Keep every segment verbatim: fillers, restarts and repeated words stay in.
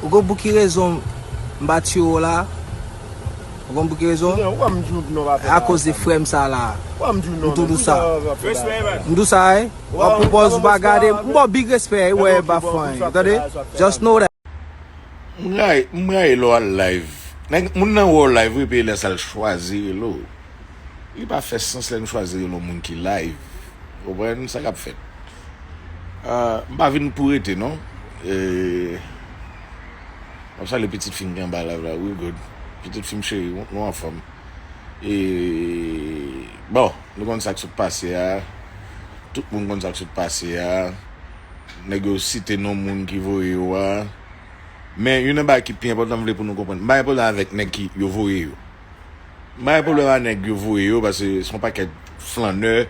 Ou konn pou ki rezon m pa tire w la? Ou konn pou ki rezon? Akoz de frè m sa la. M tou di w sa. M di w sa, wi. W ap pran pòz ou pa gade. M ba w big respè, wi, pa fè anyen. Tande? Just know that. M rayi, m rayi lè w al live. Nèg, moun nan wè w live, wi, epi lè sa l chwazi rele w. Li pa fè sans lè n chwazi rele yon moun ki live. Ou konprann sa k ap fèt? Ah, m pa vin pou rete, non. E, m ap salye pitit fi m ki anba live la. We good. Pitit fi m cheri, nou anfòm. E, bon, nou konn sa k sot pase a. Tout moun konn sa k sot pase a. Nèg yo site non moun ki voye yo a. Men, youn nan bagay ki pi enpòtan m vle pou nou konprann. M pa gen pwoblèm avèk nèg ki yo voye yo. M pa gen pwoblèm ak nèg yo voye yo, paske se yon pakèt flannè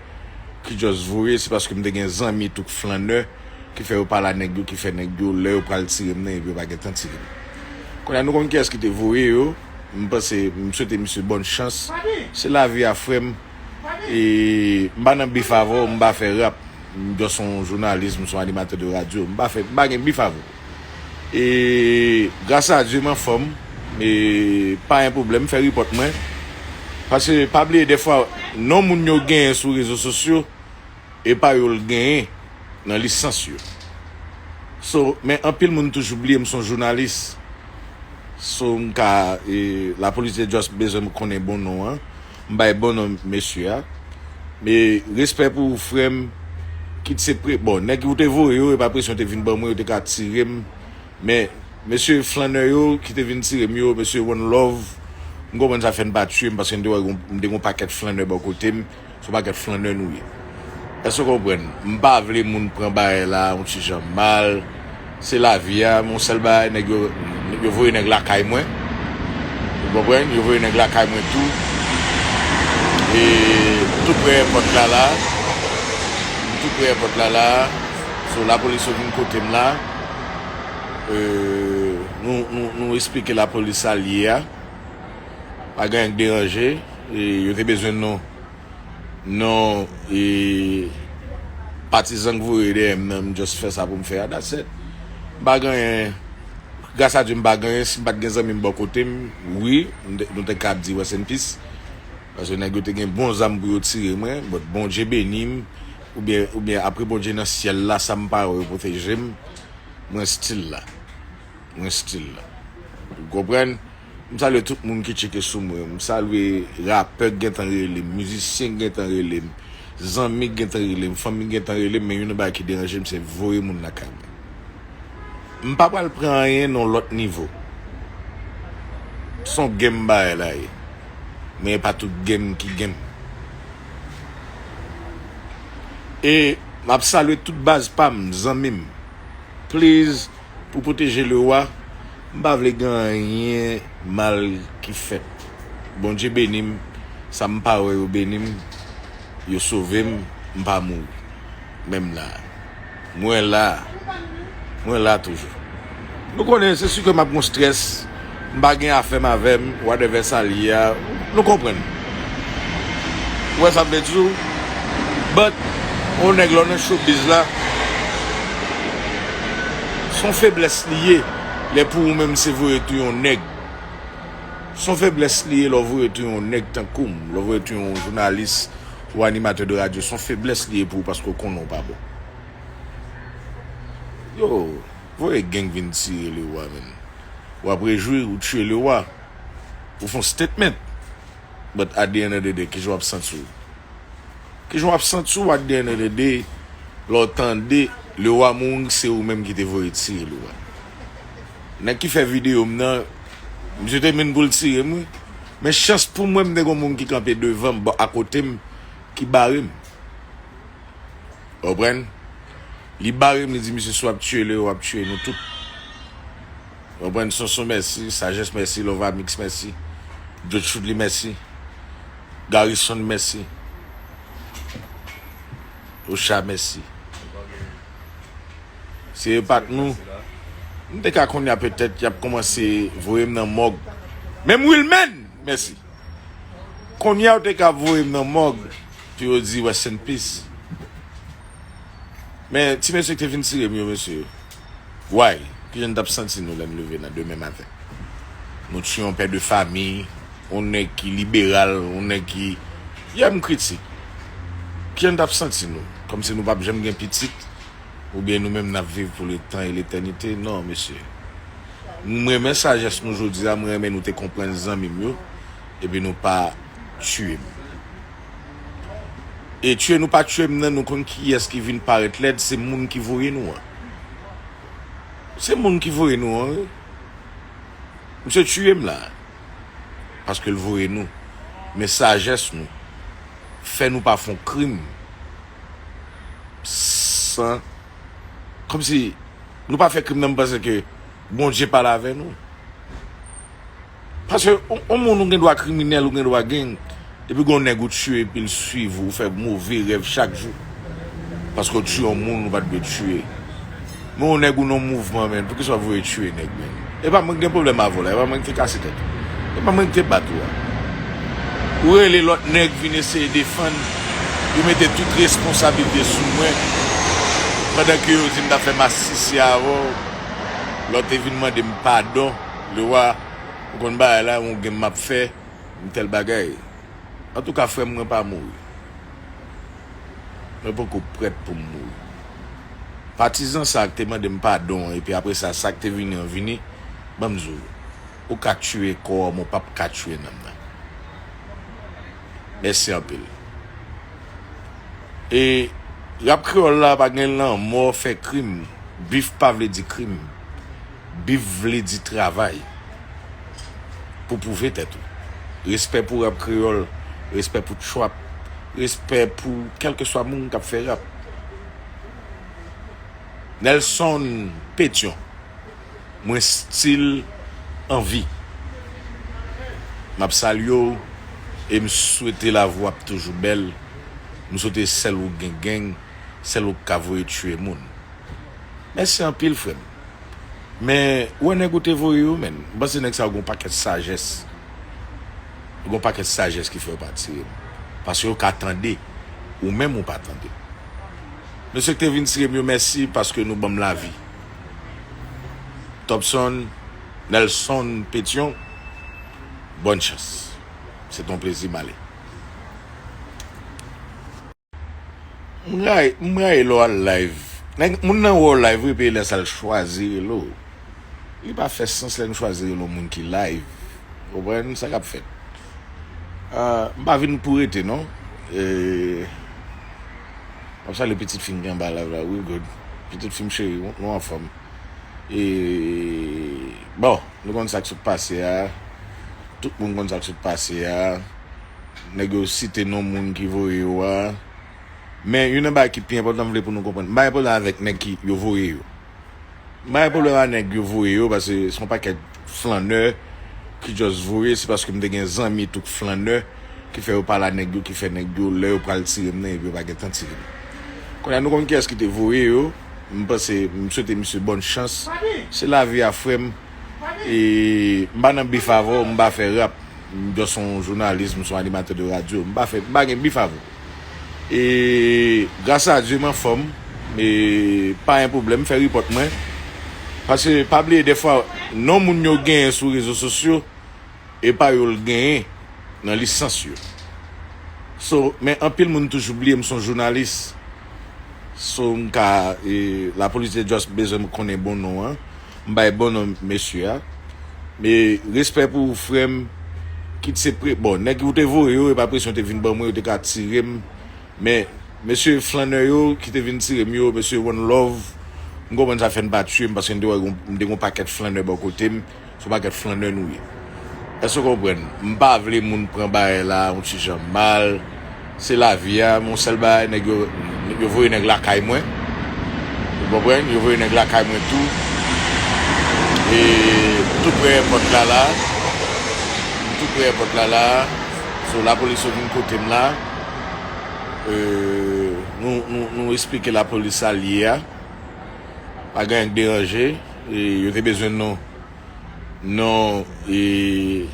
ki just voye, se paske m te gen zanmi tou k flannè, ki fè yo pale a nèg yo, ki fè nèg yo, lè yo pral tire m nan, epi yo pa gentan tire m. Kounye a, nou konn kiyès ki te voye yo, m panse, m swete misye bòn chans. Se lavi a, frè m. E, m pa nan bif avè w, m pa fè rap. M just yon jounalis, m se yon animatè de radyo. M pa fè, m pa gen bif avè w. E, gras a Dye, m anfòm. E, pa gen pwoblèm, fè repòt mwen. Paske, pa bliye, dèfwa, non moun yo genyen sou rezo sosyo, e pa yo l genyen nan lisans yo. So, men anpil moun toujou bliye m se yon jounalis. So, m ka, e, lapolis te just bezwen m konnen bon non an. M bay bon non mesye a. Men, respè pou ou, frè m, kit se pre-, bon, nèg ou te voye yo, e pa presyon te vin ban mwen, yo te ka tire m. Men, mesye flannè yo ki te vin tire m yo, mesye One Love, m konprann sa fè n pa tiye m, paske n te wè gon, m te gon pakèt flannè bò kote m, se yon pakèt flannè nou ye. Èske w konprann? M pa vle moun pran bagay la yon ti jan mal. Se lavi a, men yon sèl bagay, nèg yo, yo voye nèg lakay mwen. Ou konprann? Yo voye nèg lakay mwen tou. E m tou pre èpòt la la. M tou pre èpòt la la. So, lapolis yo vin kote m la. E, nou, nou, nou esplike lapolis sa l ye a. Pa gen anyen k deranje. E, yo te bezwen non, non, e, patizan k voye dèyè m nan, m just fè sa pou m fè a, that's it. M pa gen anyen, gras a Dye, m pa gen anyen, si m pa t gen zanmi m bò kote m, wi, m te, nou te ka ap di rest in peace. Paske nèg yo te gen bon zam pou yo tire mwen, but Bondye beni m, oubyen, oubyen apre Bondye nan syèl la, sa m pa wè yo pwoteje m, mwen still la. Mwen still la. Ou konprann? M salye tout moun ki tcheke sou mwen. M salye rapè k gentan rele m, mizisyen k gentan rele m, zanmi k gentan rele m, fanmi k gentan rele m, men youn nan bagay ki deranje m, se voye moun lakay mwen. M pa pral pran anyen nan lòt nivo. Se yon game bagay la ye. Men e pa tout game ki game. E m ap salye tout baz pa m, zanmi m. Please, pou pwoteje Lewa, m pa vle gen anyen mal ki fèt. Bondye beni m, sa m pa wè yo beni m, yo sove m, m pa mouri. Men m la. Mwen la. Mwen la toujou. Nou konnen, se si ke m ap gon strès, m pa gen afè m avè m, whatever sa l ye a, nou konprann. Ou wè sa m vle di w? But, yon nèg lè w nan showbiz la, se yon feblès li ye, lè pou ou menm se voye touye yon nèg. Se yon feblès li ye lè w voye touye yon nèg tankou m, lè w voye touye yon jounalis ou animatè de radyo, se yon feblès li ye pou ou paske w konnen w pa bon. Yo, voye gang vin tire Lewa, man. W ap rejwi, ou tiye Lewa. Ou fè yon statement. But at the end of the day, kijan w ap santi w? Kijan w ap santi w at the end of the day, lè w tande Lewa mouri, se ou menm ki te voye tire Lewa? Nèg ki fè videyo m nan, misye te vin pou l tire m, wi. Men chans pou mwen, m te gen yon moun ki kanpe devan m, bò, akote m, ki bare m. Ou konprann? Li bare m, li di, "Misye, si w ap tiye Leo, w ap tiye nou tout." Ou konprann? Sonson, mèsi. Sajès, mèsi. Lova Mix, mèsi. Joe Chudly, mèsi. Garrison, mèsi. Ocha, mèsi. Si e pa t nou, m te ka kounye a petèt y ap kòmanse voye m nan mòg. Menm Wilmen, mèsi. Kounye a yo te ka voye m nan mòg pou yo di rest in peace. Men ti mesye ki te vin tire m yo, mesye. Why? Kijan n t ap santi nou lè n leve nan demen maten? Nou tchwe yon pè de fami, yon nèg ki liberal, yon nèg ki, yè m kritik. Kijan n t ap santi nou? Kòmsi nou p ap janm gen pitit? Oubyen nou menm n ap viv pou letan e letènite? Non, mesye. M renmen sajès nou jodi a, m renmen nou te konprann zanmi m yo, epi nou pa tchwe m. E tchwe nou pa tchwe m nan, nou konn kiyès ki vin parèt lèd, se moun ki voye nou an. Se moun ki voye nou an, wi. Misye tchwe m la. Paske l voye nou. Men sajès nou fè nou pa fè yon krim san, kòmsi nou pa fè krim nan, m panse ke Bondye pale avè nou. Paske yon, yon moun ou gen dwa kriminèl, ou gen dwa gang, epi gen yon nèg ou tchwe, epi l swiv ou, ou fè move rèv chak jou. Paske w tchwe yon moun ou pa t dwe tchwe. Men yon nèg ou nan mouvman, men poukisa w voye tchwe nèg, men? E pa mwen ki gen pwoblèm avè w la, e pa mwen ki te kase tèt ou. E pa mwen ki te bat ou a. Ou rele lòt nèg vin eseye defann, yo mete tout responsablite sou mwen, pandan ke yo di m t ap fè masisi avè w. Lè w te vin mande m padon, Lewa, ou konn bagay la, yon gen m ap fè, m tèl bagay. Antouka, frè m, mwen pa mouri. Mwen poko prèt pou m mouri. Patizan sa a ki te mande m padon an, epi apre sa, sa ki te vini an vini, ban m di w, ou ka tchwe kò w, men w p ap ka tchwe nanm nan. Mèsi anpil. E rap kreyòl la pa gen lanmò fè krim. Bif pa vle di krim. Bif vle di travay pou pwouve tèt ou. Respè pou rap kreyòl, respè pou trap, respè pou kèlkeswa moun k ap fè rap. Nelson Pétion, mwen still an vi. M ap salye w e m swete lavi w ap toujou bèl. M swete sèl ou k gen gang, sèl ou k ka voye tchwe moun. Mèsi anpil, frè m. Men, ou wè nèg ou te voye yo, menn. M panse nèg sa yo gen yon pakèt sajès. Yo gen yon pakèt sajès ki fè yo pa tire m. Paske yo ka tande. Ou menm ou pa tande. Mesye ki te vin tire m yo, mèsi paske nou ban m lavi. Topson, Nelson Pétion, bòn chans. Se t on plezi, m ale. M rayi, m rayi lè w al live. Nèg, moun nan wè w live, wi, epi lè sa l chwazi rele w. Li pa fè sans lè n chwazi rele yon moun ki live. Ou konprann sa k ap fèt? Ah, m pa vin pou rete, non. E, m ap salye pitit fi m ki anba live la. Wi, good. Pitit fi m cheri, nou, nou anfòm. E, bon, nou konn sa k sot pase a. Tout moun konn sa k sot pase a. Nèg yo site non moun ki voye yo a. Men youn nan bagay ki pi enpòtan m vle pou nou konprann. M pa gen pwoblèm avèk nèg ki yo voye yo. M pa gen pwoblèm ak nèg yo voye yo, paske se yon pakèt flannè ki just voye, se paske m te gen zanmi tou k flannè, ki fè yo pale a nèg yo, ki fè nèg yo, lè yo pral tire m nan, epi yo pa gentan tire m. Kounye a, nou konn kiyès ki te voye yo, m panse, m swete misye bòn chans. Se lavi a, frè m. E m pa nan bif avè w, m pa fè rap. M just yon jounalis, m se yon animatè de radyo. M pa fè, m pa gen bif avè w. E gras a Dye, m anfòm. E pa gen pwoblèm, fè repòt mwen. Paske pa bliye, dèfwa, non moun yo genyen sou rezo sosyo, e pa yo l genyen nan lisans yo. So, men anpil moun toujou bliye m se yon jounalis. So, m ka, e, lapolis te just bezwen m konnen bon non an. M bay bon non mesye a. Men, respè pou ou, frè m. Kit se pre-, bon, nèg yo te voye yo, e pa presyon te vin ban mwen, yo te ka tire m. Men, mesye flannè yo ki te vin tire m yo, mesye, one love. M konprann sa fè n pa tchwe m, paske m te wè gon, m te gon pakèt flannè bò kote m. Se yon pakèt flannè nou ye. Èske w konprann? M pa vle moun pran bagay la yon ti jan mal. Se lavi a, men yon sèl bagay, nèg yo, yo voye nèg lakay mwen. Ou konprann? Yo voye nèg lakay mwen tou. E tou prè èpòt la la. Tou prè èpòt la la. So, lapolis yo vin kote m la. E, nou, nou, nou eksplike lapolis sa l ye a. Pa gen anyen k deranje. E, yo te bezwen non. Non, e,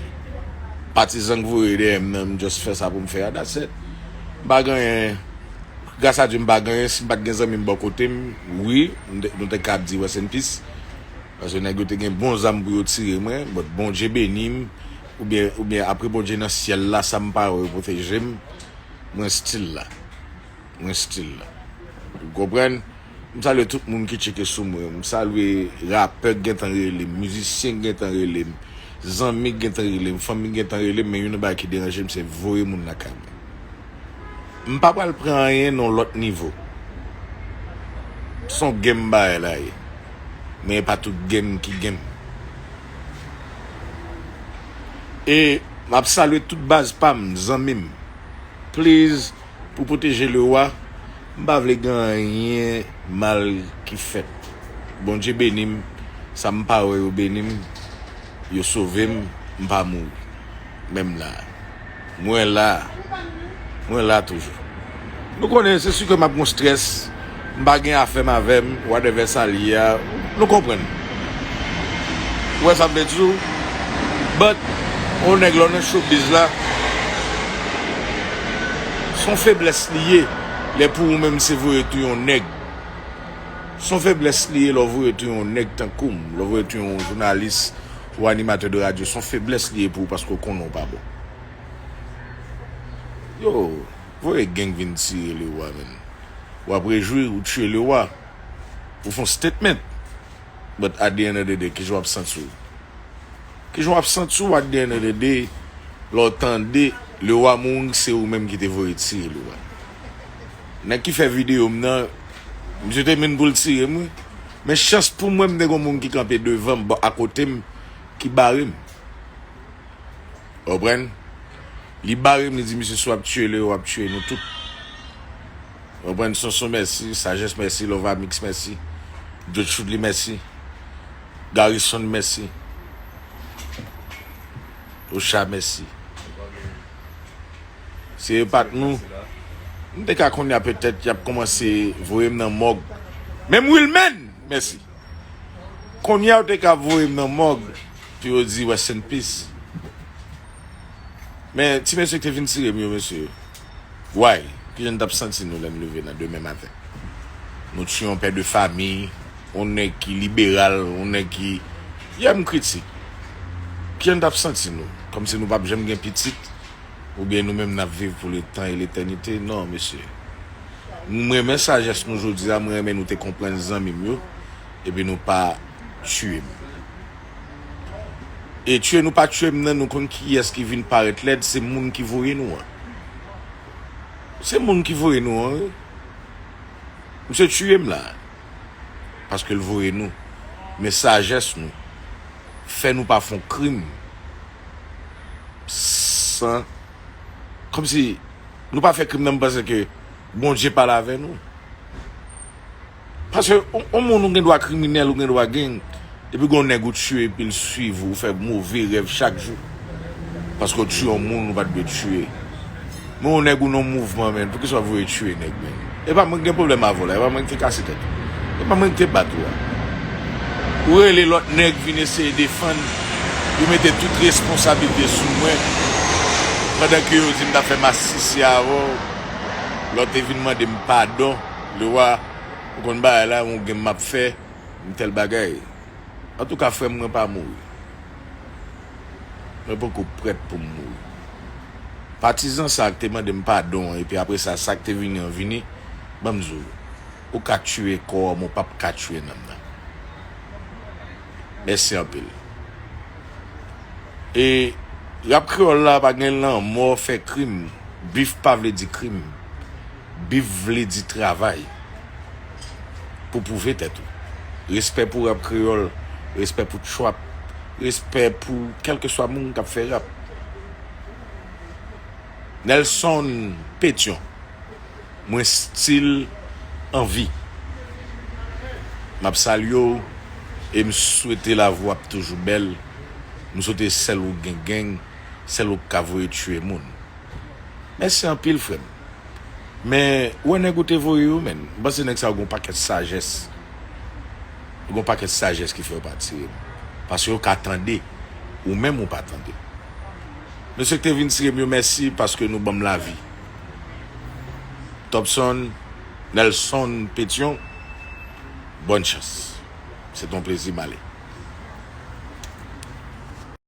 patizan k voye dèyè m nan, m just fè sa pou m fè a, that's it. M pa gen anyen, gras a Dye, m pa gen anyen, si m pa t gen zanmi m bò kote m, wi, m te, nou te ka ap di rest in peace. Paske nèg yo te gen bon zam pou yo tire mwen, but Bondye beni m, oubyen, oubyen apre Bondye nan syèl la, sa m pa wè yo pwoteje m, mwen still la. Mwen still la. Ou konprann? M salye tout moun ki tcheke sou mwen. M salye rapè k gentan rele m, mizisyen k gentan rele m, zanmi k gentan rele m, fanmi k gentan rele m, men youn nan bagay ki deranje m, se voye moun lakay mwen. M pa pral pran anyen nan yon lòt nivo. Se yon game bagay la ye. Men e pa tout game ki game. E m ap salye tout baz pa m, zanmi m. Please, pou pwoteje Lewa, m pa vle gen anyen mal ki fèt. Bondye beni m, sa m pa wè yo beni m, yo sove m, m pa mouri. Menm la. Mwen la. Mwen la toujou. Nou konnen, se si ke m ap gon strès, m pa gen afè m avè m, whatever sa l ye a, nou konprann. Ou wè sa m vle di w? But, yon nèg lè w nan showbiz la, se yon feblès li ye, lè pou ou menm se voye tou yon nèg. Se yon feblès li ye lè w voye tou yon nèg tankou m, lè w voye tou yon jounalis ou animatè de radyo, se yon feblès li ye pou ou paske w konnen w pa bon. Yo, voye gang vin tire Lewa, menn. W ap rejwi, ou tchwe Lewa. Ou fè yon statement. But at the end of the day, kijan w ap santi w? Kijan w ap santi w at the end of the day, lè w tande Lewa mouri, se ou menm ki te voye tire Lewa? Nèg ki fè videyo m nan, misye te menm pou l tire m, wi. Men chans pou mwen, m te gen yon moun ki kanpe devan m, bò, akote m, ki bare m. Ou konprann? Li bare m, li di, "Misye, si w ap tiye Leo, w ap tiye nou tout." Ou konprann? Sonson, mèsi. Sajès, mèsi. Lova Mix, mèsi. Djotchoudli, mèsi. Garrison, mèsi. Ocha, mèsi. Si e pa t nou, m te ka konnen petèt y ap kòmanse voye m nan mòg. Menm Wilmen, mèsi. Kounye a yo te ka voye m nan mòg pou yo di rest in peace. Men ti mesye ki te vin tire m yo, mesye. Why? Kijan n t ap santi nou lè n leve nan demen maten? Nou tiye yon pè de fami, yon nèg ki liberal, yon nèg ki, yeah, m kritik. Kijan n t ap santi nou? Kòmsi nou p ap janm gen pitit? Oubyen nou menm n ap viv pou letan e letènite? Non, mesye. M renmen sajès nou jodi a, mwen renmen nou te konprann zanmi m yo, epi nou pa tiye m. E tiye nou pa tiye m nan, nou konn kiyès ki vin parèt lèd, se moun ki voye nou an. Se moun ki voye nou an, wi. Misye tiye m la. Paske l voye nou. Men sajès nou fè nou pa fè yon krim san, kòmsi nou pa fè krim nan, m panse ke Bondye pale avè nou. Paske yon, yon moun ou gen dwa kriminèl, ou gen dwa gang, epi gon nèg ou tiye, epi l swiv ou, ou fè move rèv chak jou. Paske w tiye yon moun ou pa t dwe tiye. Men yon nèg ou nan mouvman, menn, poukisa w voye tiye nèg, menn? E pa mwen ki gen pwoblèm avè w la, e pa mwen ki te kase tèt ou. E pa mwen ki te bat ou a. Ou rele lòt nèg vin eseye defann, yo mete tout responsablite sou mwen, pandan ke yo di m t ap fè masisi avè w, lè w te vin mande m padon, Lewa, ou konn bagay la, yon game m ap fè, m tèl bagay. Antouka, frè m, mwen pa mouri. Mwen poko prèt pou m mouri. Patizan sa a k te mande m padon an, epi apre sa, sa k te vini an vini, ban m di w, ou ka tiye kò w, men w p ap ka tiye nanm nan. Mèsi anpil. E rap kreyòl la pa gen lanmò fè krim. Bif pa vle di krim. Bif vle di travay pou pwouve tèt ou. Respè pou rap kreyòl, respè pou trap, respè pou kèlkeswa moun k ap fè rap. Nelson Pétion, mwen still anvi. M ap salye w e m swete lavi w ap toujou bèl. M swete sèl ou gen gang, sèl ou k ka voye tiye moun. Mèsi anpil, frè m. Men, ou wè nèg ou te voye yo, menn. M panse nèg sa yo gen yon pakèt sajès. Yo gen yon pakèt sajès ki fè yo pa tire m. Paske yo ka tande. Ou menm ou pa tande. Mesye ki te vin tire m yo, mèsi paske nou ban m lavi. Topson, Nelson Pétion, bòn chans. Se t on plezi, m ale.